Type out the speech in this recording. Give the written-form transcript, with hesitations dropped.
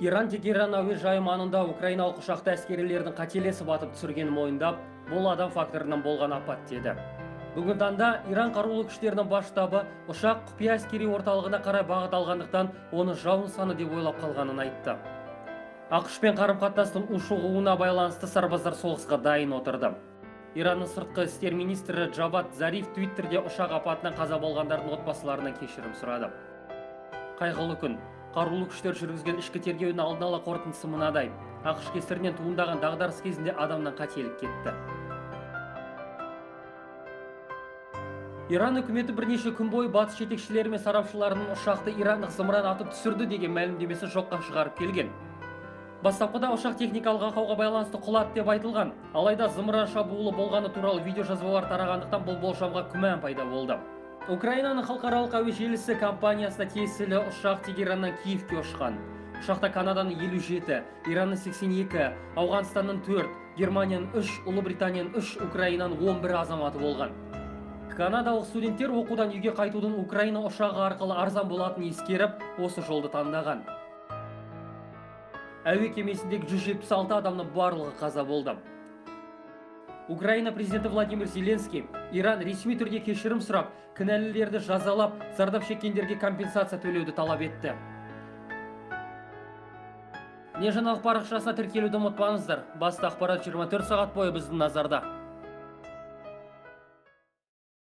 Иран Тегеран әуежайы маңында украиналық ұшақты әскерилердің қателесіп атып түсіргенін мойындап, бұл адам факторынан болған апат деді. Бүгін таңда Иран қарулы күштерінің бас штабы ұшақ құпия әскери орталығына қарай бағыт алғандықтан, оны жау нысаны деп ойлап қалғанын айтты. АҚШ-пен қарым-қатынастың ушығуына байланысты сарбаздар соғысқа дайын отырды. Иранның сыртқы істер министрі Джавад Зариф Твиттерде ұшақ апатынан қаза болғандардың отбасыларынан кешірім сұрады. Қайғылы күн. Қарулы күштер жүргізген ішкі тергеудің алдын ала қорытындысы мынадай: АҚШ кесірінен туындаған дағдарыс кезінде адамнан қателік кетті. Иран үкіметі бірнеше күн бойы батыс жетекшілері мен сарапшыларының ұшақты ирандық зымыран атып түсірді деген мәлімдемесін жоққа шығарып келген. Бастапқыда ұшақ техникалық ақауға байланысты құлады деп айтылған. Алайда зымыран шабуылы болғаны туралы видеожазбалар тарағандықтан, бұл болжамға күмән пайда болды. Украинаның халықаралық әуе желісі компаниясына тиесілі ұшақ Тегераннан Киевке ұшқан. Ұшақта Канаданың 57, Иранның 82, Ауғанстанның 4, Германияның 3, Ұлыбританияның 3, Украинаның 11 азаматы болған. Канадалық студенттер оқудан үйге қайтудың Украина ұшағы арқылы арзан болатынын ескеріп, осы жолды таңдаған. Әуе кемесіндегі 176 адамның барлығы қаза болды. Украина президенті Владимир Зеленский Иран ресми түрде кешірім сұрап, кінәлілерді жазалап, зардап шеккендерге компенсация төлеуді талап етті. Не жаңалық парақшасына тіркелуді ұмытпаңыздар. Басты ақпарат 24 сағат бойы біздің назарда.